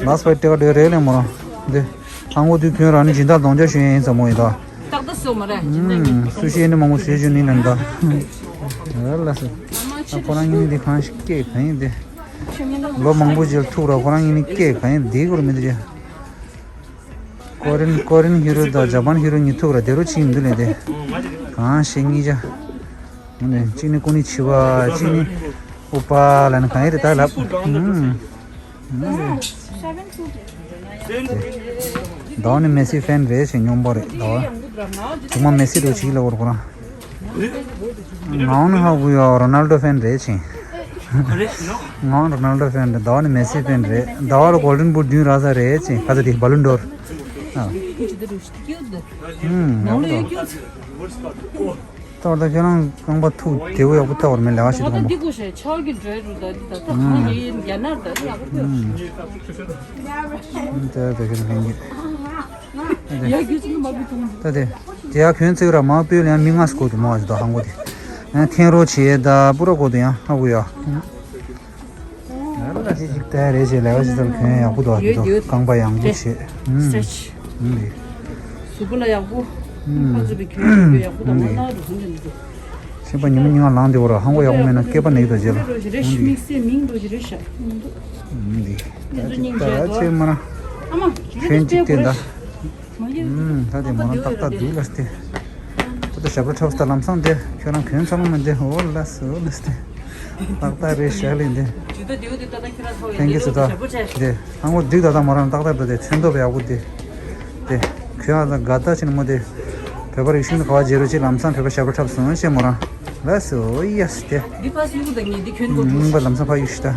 ལཱསི་ཝའིཊ་དེ་ག་དེ་རེད་ལེ་མོ་རང་། འདི། ཧང་གོ་དུས་ཁྱོད་རང་ནི་སྦྱིན་བདག་གདོང་རྒྱག་ཞུ་ཡ་ཡིན་ཙམ་མོ་ཡིན་ད། ཏག་ཏག་སོ་མ་རེད་སྦྱིན་བདག་གི། སུ་ཤེས་ནི་མང་པོ་ཞུས་ཞུ་ནི་ལན་ད། ཨ་ལ་སོ། ཨ་ཁོ་རང་གཉིས་ནི་འདི་གང་ཞིག་སྐད་གང་ཡིན་འདི། ལོ་མང་པོ་ཞིག་ཐུག་ར་ཁོ་རང་གཉིས་ནི་སྐད་གང་ཡིན་འདི་གོ་ར་མི་འདི་རེད། ཀོ་རིན་ཀོ་རིན་ཧི་རོ་དང་ཇ་པན་ཧི་རོ་གཉིས་ཐུག་ར་དེ་རུ་ཅིག་མི་འདུག་ལས་དེ། གང་ཞིག་གཉིས་ཆ། འོ་ནས་གཅིག་ནི་ཀུ་ནི་ཆི་བ་གཅིག་ནི་ཨུ་པ་ལ་ནི་གང་ཡིན་རེད་ད་ལབ། ཨུམ། ཟླ་བ་ནི་མེ་སི་ཕེན་རེད་ཞེས་སྙོམས་པོ་རེད་ཟླ་བ། དུ་མ་མེ་སི་རུ་ཅིག་ལ་བོར་ཁོ་རང་། ང་ནི་ཧ་གོ་ཡོད་རོ་ནལ་ཌོ་ཕེན་རེད་ཅིང་། ང་རོ་ནལ་ཌོ་ཕེན་རེད། ཟླ་བ་ནི་མེ་སི་ཕེན་རེད། ཟླ་བ་ལ་གོལ་ཌན་བུ་བདུན་རག་ས་རེད་ཅིང་ག་ཚོད་དེ་བ་ལུན་ཌོར། ཨ། ཧུམ། ད་བར་ད་ཁྱོད་རང་རྐང་པ་ཐུག་བདེ་བོ་ཡག་པོ་ཐག་བར་མེད་ལས་ཀ་བྱེད་དུ་གོམ་པ། ད་དེ་དེ་ཁྱོད་ལྷན་གྱིས། ད་དེ། དེ་ཡ་ཁྱོད་ཚིག་ར་མ་སྤོས་ལ་ཡང་མི་ང་སྐོར་དུ་མ་བ་ཞིག་ད་ཧང་གོ་དེ། ཡང་འཐེན་རོགས་བྱེད་ད་པུ་ར་གོ་དུ་ཡང་ཧ་གོ་ཡ། ཡ་ ཅིག་ཅིག་ལྟ་ཡ་རེད་ཅེས་ལས་ཀ་ཅིག་ཙམ་གྱོན་ཡག་པོ་འདུག་ཨ་ཡོད་ཡོད། རྐང་པ་ཡང་པོ་བྱེད། ཨུམ། སི་ཊེ་ཆི། ཨུམ་རེད། གཟུགས་པོ་ལ་ཡག་པོ། ཨུམ། ཁ་ཚུད་པའི་གྱོན་ཡག་ཡག་པོ་དང་ཨུམ་མ་རེད། ནང་དུ་གཟུང་གི་འདུག་ཤེས་པ་ཉི་མ་ཉི་མ་ལངས་དེ་བོ་ར་ཧང་གོ་ཡག་པོ་མེད་ན་སྐེད་པ་ནས་ཡོད་དོ་རྗེས་ལ། རེ་ཞིག་དམིགས་བསལ་མིང་འགྲོ་ཞིག་རེ་ཤ། ཨུམ་འདི། ད་ཅིག་ལྟ་ཡ་ཅེས་མ་ར། ཨ་མ་ཁྱོད་ཅིག་བལྟས་ད། ཨུམ། ད་དེ་མོ་རང་ཏག་ཏག་འདུག་ལ་སྟེ། ད་ལྟ་ཞབས་བྲོ་འཁྲབ་སྟེ་ལམ་སང་དེ་ཁྱོད་རང་གྱོན་ཚར་ལ་མི་འདི་འོ་ལ་སོ་ལ་སྟེ། ཏག་ཏག་རེད་ཤག་ལེ་འདི། ལྷན་རྒྱས་ཚོ་ད་དེ་ཧང་གོ་འདུག་ད་ད་མོ་རང་ཏག་ཏག་འགྲོ་དེ་ཚོན་མདོག་ཡག་པོ་དེ། དེ་ཁྱོད་ཨ་ད་དགའ་ད་ཕྱིན་མོ་དེ། བོད་པ་རིག་གཞུང་དུ་ག་བ་བརྗེ་རོགས་ཅེས་ལམ་སང་བོད་པ་ཞབས་བྲོ་འཁྲབ་སོང་ཞེས་མོ་རང་། ལ་སོ་ཡ་སྟེ། འདི་ཕ་སུ་གུ་ད་ངེས་འདི་གྱོན་གོ་ཆུ། ལམ་སང་ཕ་ཡུ་ཤི་ད།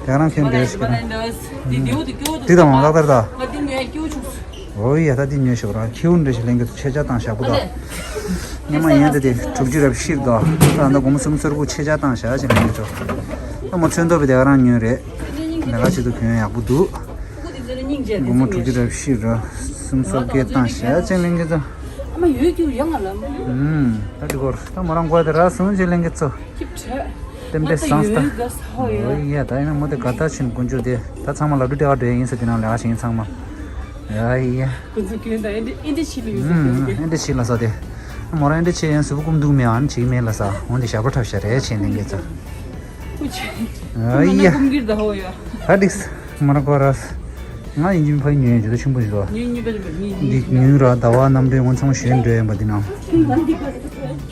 དེ་རང་གྱོན་བསྡད་ཤི་ད། འདི་དེའུ་དེ་སྐྱོ་དེ་དང་མ་ཏག་ཏག་ད། ང་འདི་ངས་སྐྱོ་ཆུ། ཨོ་ཡ་ད་འདི་ཉོས་ཤོག་ར་ཁྱེའུ་འདྲ་ཞིག་ལེན་གི་ཆེ་ཆ་བཏང་བཞག་པོ་ད། སྔོན་མ་ཡན་དེ་དེ་དྲུག་ཅུ་རབ་ཤིར་ད། ད་ད་སྒོར་མོ་སུམ་སོར་གུ་ཆེ་ཆ་བཏང་བཞག་ཅིག་ལེན་གི་ཆོག་ད་མོ་ཚོན་མདོག་བི་དེ་རང་ཉོས་རེད། ལས་ཀ་བྱེད་དུ་གྱོན་ཡག་པོ་འདུག་སྒོར་མོ་དྲུག་ཅུ་རབ་ཤིར་ར་སུམ་སོར་སྐད་བཏང་བཞག་ཅིག་ལེན་གི་ཆོག་ཨ་མ་ཡོད་རྒྱུ་ཡང་ང་ལ། ཨུམ། ད་འདི་སྐོར་ད་མོ་རང་གོ་དེ་ར་སུམ་ཅིག་ལེན་གི་ཆོག་ཁྱིབ་བྲལ། ཏེམ་ཏེ་སངས་ཏ། ཨོ་ཡ་ད་ཡིན་ན་མོ་དེ་ག་ད་ཕྱིན་དཀོན་མཆོག་དེ་ད་ཚང་མ་ལབ་ཏུ་ལྟ་བ་འདྲ་ཡིན་ཟེར་དེ་ནང་ལས་ཀ་བྱེད་ཡིན་ཚང་མ། ཨ་ཡ། ཁོ་ཚོ་གྱོན་ད་ཨེ་འདྲ་ཨེ་འདྲ་ཕྱི་ལ་ཡོད་ཟེར་གྱོན་གྱོན། ཨེ་འདྲ་ཕྱི་ལ་ས་དེ། མོ་རང་ཨེ་འདྲ་ཕྱི་ཡན་སུ་བུ་ཀུམ་འདུག་མེ་ཨན་ཕྱི་མེ་ལ་ས་འོན་ཏེ་ཞབས་བྲོ་འཁྲབ་ཤ་རེ་ཕྱི་ནས་ངེད་ཚོ། ཨ་ཡ། ཧ་ཏིགས། མ་ར་ཀོ་ར་སི། ང་ཡིན་གྱི་མི་ཕ་ཡི་ཉོས་ཡོད་ཆེན་པོ་ཞིག་ལ། འདི་ཉོས་ར་ཟླ་བ་གནམ་གྲུའི་ངོ་ཚང་མ་ཞོན་འགྲོ་ཡིན་པ་འདི་ནང་།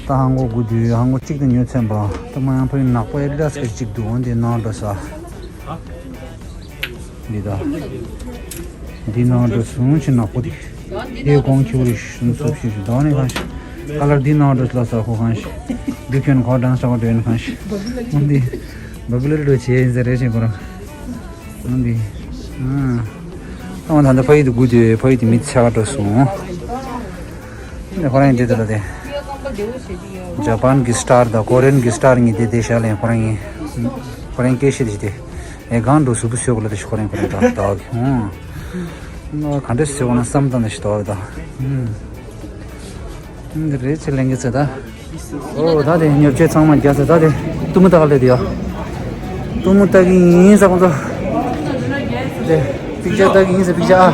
ད་ཧང་གོ་དགུ་དུས་ཧང་གོ་གཅིག་ཏུ་ཉོས་ཚན་པ། ད་མ་ཡང་ཕ་ཡི་ནག་པོ་ཨེ་ཌི་དཱ་སི་གཅིག་འདུག་འོན་ཏེ་ནང་འགྲོ་ས། འདི་ད། འདི་ནང་འགྲོ་སོང་ཆེ་ནག་པོ་འདི། དེའི་གོང་ཁྱེའུ་རེ་ཤུན་སོབ་ཤེས་ཤིག་ད་ནི་གང་ཤི། ཀ་ལར་འདི་ནང་འགྲོ་ལ་ས་ཁོ་གང་ཤི། འདི་ཁྱོད་ཁོ་ཌན་སི་ཆགས་འགྲོ་ཡིན་གང་ཤི། འོན་ཏེ། བ་གི་ལ་རི་འགྲོ་བྱེད་ཡིན་ཟེར་རེ་ཤེས་ཁོ་རང་། ཨང་འདི། ཨང་། ཨང་ད་ལྟ་ཕ་ཡུལ་དུ་སྒུག་དུས་ཕ་ཡུལ་དུ་མི་ཚ་བ་འགྲོ་སོང་། འདི་ཁོ་རང་ཡིན་འདི་ལྟ་ལ་དེ། ཇ་པན་གྱི་སི་ཊར་དང་ཀོ་རི་ཡན་གྱི་སི་ཊར་གཉིས་དེ་དེ་ཤ་ལེན་ཁོ་རང་ཡིན། ཁོ་རང་སྐད་བཤད་དེ་ཞི་དེ། ཨེ་གང་འགྲོ་སུ་བུ་སོད་གོ་ལ་དེ་ཤི་ཁོ་རང་ཁོ་རང་ད་ད་གི་ཧུང་། ག་འདྲ་སོད་གོ་ན་བསམ་བཏང་ནས་ཤི་ད་གི་ད། ཧུང་། འདི་རེད་ཚེ་ལེན་གི་ཚེ་ད། ཨོ་ད་དེ་ཉོ་ཆ་ཚང་མ་རྒྱག་ཚེ་ད་དེ་གཏུམ་མོ་ལྟ་ག་ལེ་དེ་ཡ། གཏུམ་མོ་ལྟ་གི་ཡིན་ས་ཁོང་ཚོ། དེ་པིག་ཅར་ལྟ་གི་ཡིན་ས་པིག་ཅར་ཨ།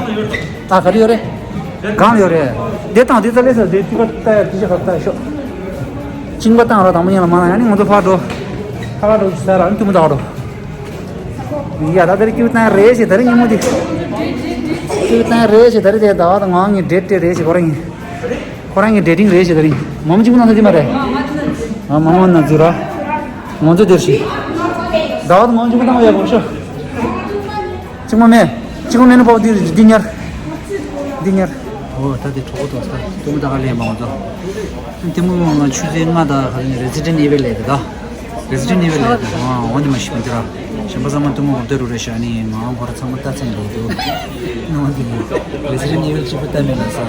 ཨ་ག་རེ་ཡོད་རེད། གང་ཡོད་རེད། དེ་དང་དེ་ཚ་ལེ་ས་དེ་ཏི་ཀ་ལྟ་ཡ་ཏི་ཤ་ཁ་ལྟ་ཤོག་གཅིན་པ་བཏང་ར་དང་མོ་ཡིན་ལ་མ་ན་ཡ་ནི་ང་ཚོ་ཕར་འགྲོ། ཕར་འགྲོ་ཟེར་ར་ནི་གཏུམ་མོ་ལྟ་འགྲོ། ཡ་ད་དེ་རེ་ཀྱུ་བཏང་རེད་ཞེ་ད་རེ་ཉིན་མོ་དེ། ཀྱུ་བཏང་རེད་ཞེ་ད་རེ་དེ་ད་བ་དང་ང་ངི་འདྲེ་ཏྲེ་རེད་ཞེ་ཁོ་ར་ཡིན། ཁོ་རང་གི་འདྲེ་ཏིང་རེད་ཞེ་ད་རིང་། མང་གཅིག་པོ་ནང་ཚ་དེ་མ་རེད། ཨ་མང་མང་ན་འཛུལ་ར། ང་ཚོ་དེར་ཞིག་ཟླ་བ་དུ་མང་གཅིག་པོ་བཏང་བ་ཡག་པོ་ཤོ། གཅིག་མ་མེད། གཅིག་མ་མེད་ན་པོ་འདི་འདི་ཉར། འདི་ཉར། ཨོ་ད་དེ་གྲོགས་ཏོ་ས་དུ་མ་ད་ག་ལས་མ་ང་ཚོ། དེ་མོ་ང་ཆུ་ཚོད་ལྔ་དང་ག་ལ་ནི་Resident Evil ལས་དེ་ད། Resident Evil ལས་དེ་ཨ་འོ་འདི་མ་ཤི་མི་འདི་ར། གཞན་པ་ཚང་མ་དུ་མ་འོ་དེ་རུ་རེད་ཤ་ནི་ང་ཁོ་ར་ཚང་མ་ལྟ་ཚན་ལས་དུ། ནོ་འདི་ནི་Resident Evil གཅིག་པུ་ལྟ་མེད་ལ་ས།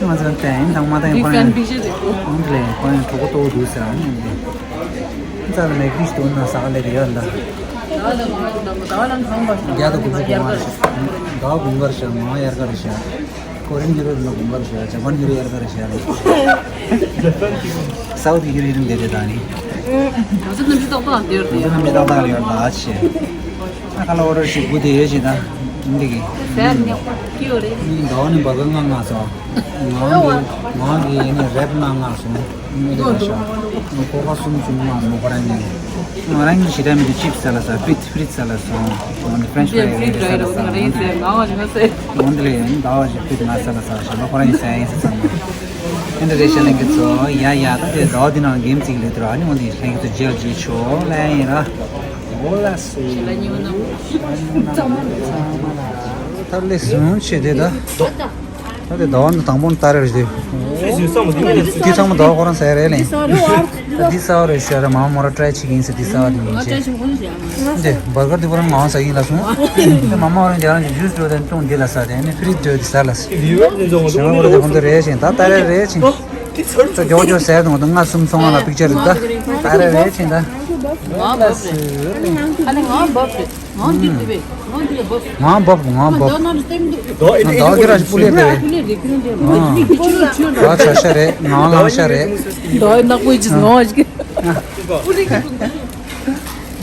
ང་ཚང་ལྟ་ཡིན་དང་མ་ལྟ་ཡིན་ཁོ་རང་ཡིན། འོ་འདི་ལས་ཁོ་རང་ཡིན་གྲོགས་པོ་ཏོ་འདུག་ཟེར་ཨ་ནི་འདི། ཙ་ལ་མེག་རིཤ་དོན་ན་ས་ག་ལས་དེ་ཡོད་ལ། རྒྱ་དང་དགུ་བཅུ་གོ་མ་རེད་ཤག་ཟླ་བ་དགུན་ཁར་ཤག་ངོ་ཡར་ཁར་ཤག་ཀོ་རིན་ཧི་རོ་ལ་དགུན་ཁར་ཤག་ཇ་པན་ཧི་རོ་ཡར་ཁར་ཤག་སའུ་ཐི་ཧི་རོ་ཡིན་དེ་དེ་ད་ནི། ང་ཚོ་རྣམ་ཤེས་ཏག་ཏག་དེར་དེ་ང་ཚོ་རྣམ་ཤེས་ཏག་ཏག་ཡོད་ལ་ཆེ། ཨ་ཁ་ལ་ཨོ་རོ་ཞིག་དགུ་དེ་ཡོད་ཅེ་ད། འདི་གི་ཟེར་ནས་ཀྱི་ཡོད་རེད། ཟླ་བ་ནི་བར་ག་ང་ང་སོ། ང་གི་ང་གི་ཡིན་ནི་རེབ་ང་ང་སོ། མི་དེ་ཤ། ནོ་ཀོ་ཁ་གསུམ་གསུམ་མ་ནོ་ཁོ་རང་ཉིད། ང་རང་གི་ཞི་ད་མི་དུ་ཅིབ་ཟ་ལ་ས་ཕི་ཏི་ཕི་རི་ཏི་ཟ་ལ་སོང་། ང་འདི་ཕྲེན་ཆི་ཕྲའི་རེད་ཟ་ལ་ས་ང་འདི་ལས་ཡིན་ཟླ་བ་ཞིག་ཕི་ཏི་ང་ཟ་ལ་ས་ཞེ་ལ་ཁོ་རང་ཡིན་ཟ་ཡིན་ཟ་ཚང་མ། ཨེ་འདྲ་རེད་ཤ་ལེན་གི་ཚོ་ཡ་ཡ་ད་དེ་ཟླ་བ་འདི་ནང་གེམ་ཅིག་ལས་དུ་ར་ཨ་ནི་འོ་འདི་ལྷན་གི་ཚོ་ཇེལ་ཇེ་ཆོ་ལ་ཡིན་ར། འོ་ལ་སུ། ད་ལས་སུ་ཆེ་དེ་ད། ད་དེ་ཟླ་བ་འདི་དང་པོ་ནི་ད་རེ་རེད་དེ། འདི་ཚང་མ་ཟླ་བ་ཁོ་རང་ཟ་ཡ་རེད་ལེ། འདི་ཟ་བ་རེད་ཤ་རེད་མ་མོ་ར་ཏྲའི་ཆི་གིན་ཟེར་འདི་ཟ་བ་དེ་ཡིན་ཆེ། འདི་བར་གར་འདི་ཁོ་རང་མང་ཟ་གིན་ལ་སོང་། འདི་མ་མོ་རང་རྒྱ་རང་གི་ཇུས་འགྲོ་དེ་བཏུང་འདི་ལ་ཟ་དེ་ནི་ཕི་རི་ཏི་འདི་ཟ་ལ་ཟ། ཞེ་མ་ཁོ་ར་དེ་ཁོ་ཚོ་རེད་ཤིང་ད་ད་རེ་རེད་ཤིང་། ད་མགྱོགས་མགྱོགས་ཟ་དང་ད་ལྔ་གསུམ་སོང་ང་ལ་པིག་ཅར་རེད་ད། ད་རེ་རེད་ཤིང་ད། ང་བབ་རེད། ཨ་ནི་ང་བབ་རེད། ང་འདི་རེད་པས། ང་འདི་ལ་བབ། ང་བབ་ང་བབ། ང་ཟླ་བ་གི་ར་ཞིག་པུ་ལེ་རེད། པུ་ལེ་རེད་ཁྱོད་འདི་ང་ཆ་ཤ་རེད་ང་ལང་ཤ་རེད། ཟླ་བ་ནག་པོ་ཡིན་ཅིག་ང་ཞིག་པུ་ལེ་གི་པུ་ལེ།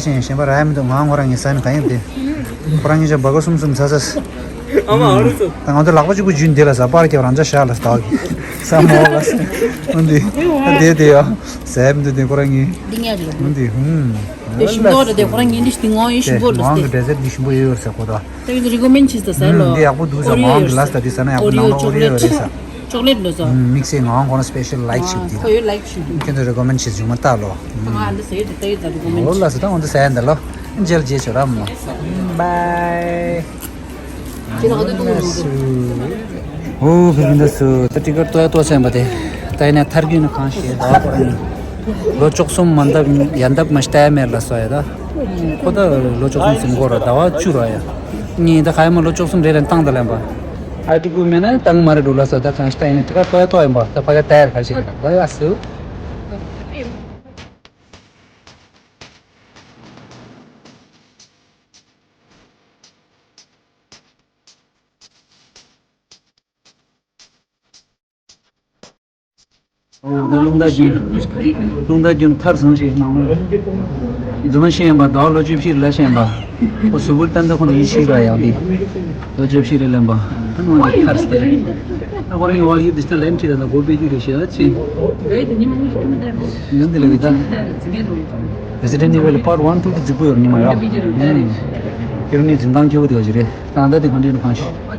ཟ་ཤེས་ཡང་གཞན་པ་རག་ཡ་མི་འདུག་ང་ཁོ་རང་གིས་ཟ་ནི་ག་ཡིན་དེ། ཁོ་རང་གིས་ཅག་སྦ་ག་གསུམ་གསུམ་ཟ་ཟ། ཨ་མ་ཨ་རུ་ཚོ། ད་ང་ཚོ་ལག་པ་གཅིག་པུ་འཇུས་འདི་ལ་ཟ་པར་རྒྱབ་རང་ཅག་ཤག་ལ་ཟ་གི་ཟ་མོ་ལ་ཟ། འོན་ཏེ་ད་དེ་དེ་ཡ་ཟ་ཡ་མི་འདུག་དེ་ཁོ་རང་གིས། འདི་ངས་རེད། འོན་ཏེ་ཧུམ། དེ་ཞིམ་པོ་རེད་དེ་ཁོ་རང་ངས་འདི་ཞིག་དེ་ངོ་ཡིན་ཞིམ་པོ་རེད་ཟ་ང་གི་འབྲས་སེར་འདི་ཞིམ་པོ་ཡོད་ཡོད་ཟེར་ཁོ་ད། ད་ཡིན་རི་ཀོ་མེན་བྱེད་ས་ཟེར་ལོ། འདི་ཡག་པོ་འདུག་ཟེར་ཨོ་རི་ཡོ་མང་གི་ཡོད་ལ་ས་ད་འདི་ཟ་ན་ཡག་པོ་ནང་ལ་ཨོ་རི་ཡོ་རེད་ས། ཅོག་ལེད་ལོ་ཟ། དམིགས་བསལ་ངའང་ཁོ་ན་སི་པེ་ཤལ་ལའིག་ཞིག་འདི་ཁོ་ཡོད་ལའིག་ཞིག་འདུག་ཁྱོད་ཚོ་རི་ཀོ་མེན་བྱེད་བྱུང་མ་ལྟ་ལོ། ང་འདི་ཟེར་ཡོད་ད་ཡོད་ད་རི་ཀོ་མེན་ཨོ་ལ་ས་ད་ང་འདི་ཟ་ཡ་འདི་ལོ། མཇལ་རྗེས་ཆོག་ར་མོ། བའི། ཁྱེད་ལ་ཧ་ད་ཏོ་ལོ་ཟ། ཨོ་བི་རིན་ད་སུ་ད་ཏི་ཀར་ཏོ་ཡ་ཏོ་སེམས་པ་དེ། ད་ཡིན་ན་ཐར་རྒྱུ་ན་གང་ཤེས་ད་བ་ཁོ་རང་ཡིན། ལོ་བཅུ་གསུམ་མ་འདབ་ཡ་འདབ་མ་ཤི་ཏའི་མེར་ལ་སོ་ཡ་ད། ཁོ་ད་ལོ་བཅུ་གསུམ་ཟིན་གོ་ར་ཟླ་བ་བཅུ་ར་ཡ། གཉིས་ད་ག་ཡ་མ་ལོ་བཅུ་གསུམ་རེ་ལན་བཏང་ད་ལན་པ། ཨ་ཏི་ཀུ་མེ་ན་བཏང་མ་རེ་འགྲོ་ལ་སོ་ད་གང་ཤི་ཏའི་ནི་ཏི་ཀར་ཏོ་ཡ་ཏོ་ཡིན་པ་ད་ཕ་ག་ཏའི་ཁ་ཤི་རེ་ད་ཡ་སུ། ཨོ་ད་རླུང་རྟ་རྒྱུན། རླུང་རྟ་རྒྱུན་མཐར་སོང་ཞིག་སྣང་བ། རྫུན་མ་བཤད་ཡིན་པ་ཟླ་བ་ལོ་བཅུ་བཞི་རེ་ལ་བཤད་ཡིན་པ། ཨོ་གཟུགས་པོ་ལྟ་འདི་ཁོ་ན་ཡིད་ཆེས་ར་ཡག་འདི། ལོ་བཅུ་བཞི་རེ་ལེན་པ། ཨ་ནོ་འདི་མཐར་སོང་རེད། ཨ་ཁོ་རང་གི་ཝལ་ཡུ་ཌི་ཇི་ཊལ་ཨེན་ཊི་རེད་ད་སྒོ་ཕྱེ་རྒྱུ་རེད་ཤེས་ཨ་ཅི། ཡང་འདི་ལ་གི་ད། Resident Evil Part One Two དེ་རྫིག་པོ་ཡོད་རེད་ཉི་མ་ཡ། ཁྱེད་རང་ནི་འཛིན་སྟངས་ཁྱེའུ་དེ་བ་ཞིག་རེད་ད་ལྟ་དེ་གང་འདྲ་ཡིན་གང་ཤེས།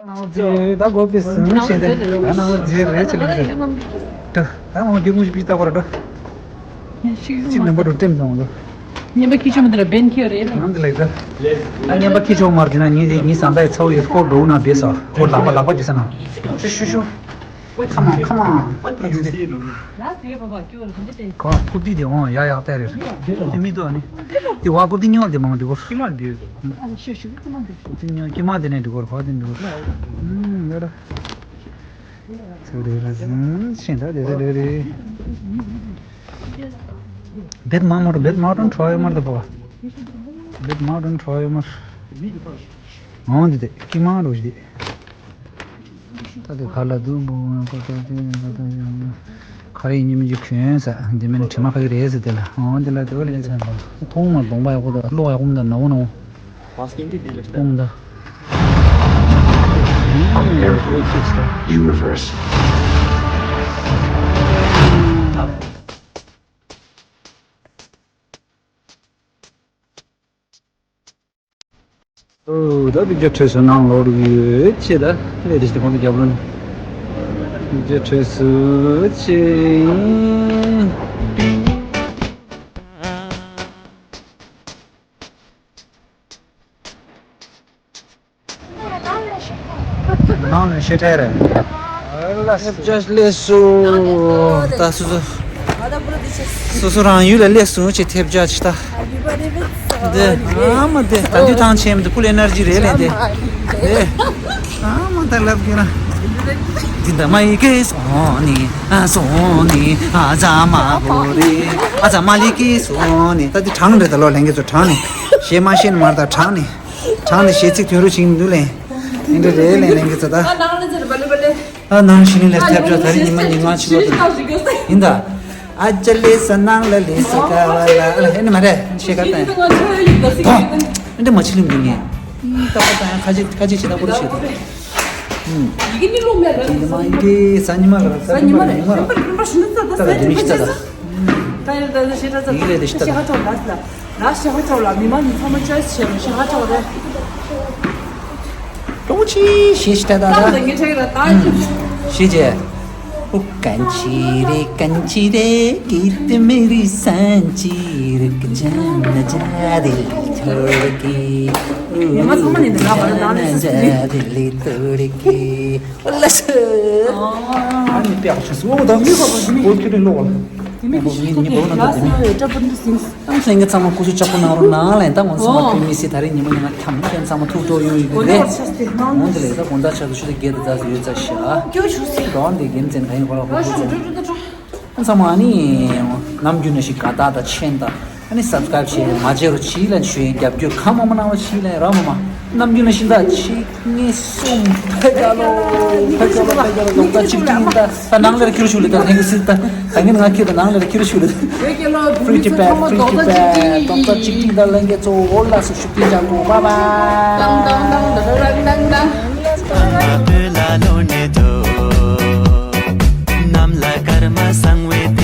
ནང་རྫས་ད་གོ་པི་སུན་ཤེས་ཏེ་ད་ནང་རྫས་རེད་ཅི་ལ་རེད། ད་ད་འོང་རྒྱུ་མུ་ཞིག་པི་ད་གོ་ར་ད། ཅི་ནམ་པ་འགྲོ་ལྟེམ་དང་ལ། ཉན་པ་ཁྱི་ཆོ་མི་འདི་ལ་བན་ཁྱི་རེད་ལ། ནང་འདི་ལ་ད། ད་ཉན་པ་ཁྱི་ཆོ་མར་འདི་ན་ཉི་ཉི་སང་ད་ཚའོ་ཡོད་སྐོར་འགྲོ་ན་བེ་ས་ཁོ་ལག་པ་ལག་པ་ཅི་ས་ན། ཤུ་ཤུ་ཤུ། Come on, come on. ལགས་སོ་ཡ་པ་པ་ཁྱོད་ལ་ག་འདྲ་བལྟས། ག་ཀུ་ཏི་དེ་འོང་ཡ་ཡག་བལྟས་རེད། དེ་མི་འདུག་ཨ་ནི། དེ་བ་ཀུ་ཏི་ཉོ་དེ་མང་དེ་གོ། ཀི་མ་འདི། ཀུ་ཏི་ཉོ་ཀི་མ་དེ་ནས་འདི་གོ་ག་དེ་འདི་གོ། ཨུམ་ཡ་ར། ཚེ་རེ་ར་ཟིན་ཤིན་ད་དེ་རེ་རེ་རེ། བེད་མ་མོར་བེད་མ་དོན་ཁྲོ་ཡོད་མར་དེ་པོ། བེད་མ་དོན་ཁྲོ་ཡོད་མར། འོང་དེ་དེ་ཀི་མ་རོ་ཞིག་དེ། ད་དེ་ག་ལ་འདུག་འབུ་ང་ཀོ་ཏོ་ཅི་ཡང་ཀོ་ཏོ་ཅི་ཡང་ཁ་རེ་ཉི་མ་ཅིག་གྱོན་ས་འདི་མིན་དྲི་མ་ཁ་གི་རེད་ཟེར་དེ་ལ་འོང་དེ་ལ་དེ་བ་ལ་ཡིན་ས་ཡིན་པ་མཐོང་མ་གདོང་པ་ཡག་པོ་ད་གློག་ཡག་པོ་མ་ད་ནག་པོ་ནག་པོ་མཐོང་ད། Universe. ཨོ་ད་བི་ཇ་ཁྲོས་སུ་ནང་ལོག་རུ་ཡོད་ཅེ་ད་ལས་དེ་ཞིག་གོང་དུ་རྒྱབ་ལོན་བི་ཇ་ཁྲོས་སུ་ཅེ་ཡིན། ནང་ལ་ཤེས་ཐལ་རེད། ལ་ཐེབས་ཆག་སླེབས་སོང་། ད་སོ་སོ་སོ་སོ་རང་ཡུལ་ལ་སླེབས་སོང་ཅེས་ཐེབས་ཆག་ཅིག་ད། འདི་ཨ་མ་འདི་ད་དུས་ཐང་ཆེན་འདི་ཕུལ་ཨེ་ནར་ཇི་རེད་ལས་འདི། འདི་ཨ་མ་ད་ལབ་གི་ན། འདི་འདི་མ་ཡི་གེ་སོང་ནི་ཨ་སོང་ནི་ཨ་ཙ་མ་གོ་རེ་ཨ་ཙ་མ་ལི་གེ་སོང་ནི་ད་འདི་གྲངས་རེད་ད་ལོ་ལྷན་རྒྱས་ཚོ་གྲངས་ནི་ཞེ་མ་ཤེས་ནི་མར་ད་གྲངས་ནི། གྲངས་ནས་གཞས་ཚིག་དོན་རུ་ཕྱིན་འདུག་ལེ། ཨིན་དྲ་རེད་ལེ་ལེན་གི་ཚོ་ད། ཨ་ནང་ལ་ཚེ་རེ་བ་ལེ་བ་ལེ། ཨ་ནང་ཞིག་ནི་ལེ་ཐེབས་ཆག་ད་རེ་ཉི་མ་ཉི་མ་ཆི་ལོ་ད། ཡིན་ད། ཨ་ཅག་ལེ་ས་ནང་ལ་ལེ་ས་ཀ་བ་ལ་ཨ་ལ་ཧེ་ནི་མ་རེད་ཤེས་ཀ་ད་ཡིན། ད། ཨིན་དྲ་མ་ཆི་ལིམ་འདུག་ངས། ད་པ་ད་ཡང་ཁ་ཅིག་ཁ་ཅིག་ཆེ་ད་པོ་རེ་ཤེས་ད། ཡི་གེ་ནི་ལོ་མེད་ར། ཡི་གེ་མ་ཡི་གེ་ས་ཉི་མ་ལ་ར། ས་ཉི་མ་ལ་རིམ་པར་རིམ་པར་ཞུ་ན་ཙ་ད་ས་ཉི་མ་ཅི་ཙ། ད་ཡོད་ད་ཤེས་ད་ཙ། ཡི་གེ་ལས་དེ་ཤེས་ད། ཤེས་ཧ་ཅོག་ལ་ལ་ཤེས་ཧ་ཅོག་ལ་མི་མང་ནི་ཚང་མ་ཅོའི་སི་བྱེད་རོགས། ཤེས་ཧ་ཅོག་རེད། ཀྲོང་ཆི་ཤེས་ཤེས་ད་ད། ད་ད་ངས་ཁྲེག་ར་ད་ཅི། ཤེས་རྗེ། ཨུ་ཀན་ཆི་རེ་ཀན་ཆི་རེ་ཀི་ཏི་མེ་རི་སན་ཅི་རི་ཀི་ཅན་ན་ཇ་དེ་ལི་ཐོར་ཀི། ངས་མ་ཚང་མ་ནས་འདི་ལ་བར་ནང་ནས་སུ་ཇ་དེ་ལི་ཐོར་ཀི། ཨོ་ལ་སུ། ཨ་ནི་པེ་ཨ་ཤ་སུ་ཨོ་ད་མི་ཁོ་པ་མི་ཨོ་ཁྱོད་ནི་ལོ་བ། དེ་མི་ཁོ་ཤི་ཏོ་གི་ཡ་སུ་ཡོད་ཏྲ་པུ་ནི་སིང་། ཨང་ལྷན་རྒྱས་ཚང་མ་སྐུ་གཟུགས་ཅག་པོ་གནང་རོགས་གནང་ལན། ད་ང་ཚོ་ཚང་མ་ཨོ་ཕུལ་མི་སྲིད། ད་རེས་ཉི་མ་ཉི་མ་འཁྱམ་མཁན་ཚང་མ་ཐུགས་སྤྲོ་ཡོང་ཡོད་ཀྱི་རེད། འོ་དེ་ལས་ད་དགོང་དག་ཆར་དུ་ཆུ་ཚོད་བརྒྱད་དང་ཙམ་ཡོད་ཙང་ཤག་ཀྱོ་ཆུ་སི་གྲོང་འདི་རྒན་བཙན་ག་ཡིན་གོ་ལ་ཧོ་ཧོ་ཙན། ཚང་མ་ནི་ནམ་རྒྱུན་ནང་བཞིན་དགའ་རྟགས་དང་མཆན་དང་ཨ་ནི་སབ་སི་ཀ་རབ་བྱས་མ་བརྗེད་རོགས་བྱིས་ལན། ཞུ་ཡིན་རྒྱབ་སྐྱོར་གང་མང་མང་གནང་རོགས་བྱིས་ལན་ར་མ་མ། ནམ་རྒྱུན་ནང་བཞིན་ད་ཆིག་གཉིས་གསུམ། ཕེབས་རྒྱ་ལོ། ཕེབས་རྒྱ་ལོ། ཕེབས་རྒྱ་ལོ། རྡོག་རྩ་གཅིག་སྒྲིལ་ད། ད་ནང་ལ་ཁྱེར་ཤུགས་ལ་ད་ལྷན་རྒྱས་སྲིད་ད། ད་ངས་ང་ཁྱེར་ད་ནང་ལ་ཁྱེར་ཤུགས་ལ་ད། Free Tibet, Free Tibet། རྡོག་རྩ་གཅིག་སྒྲིལ་ད་ལྷན་རྒྱས་གཙོ་བོ་ལ་སུ་ཤུགས་རྐྱེན་བྱ་དགོས། Bye bye། ཏང་ཏང་ཏང་ཏང་ཏང་ཏང་། ཏང་མ་བོད་ལ་ལོ་ནས་དོ། གནམ་ལ་སྐར་མ་བཟང་བའི་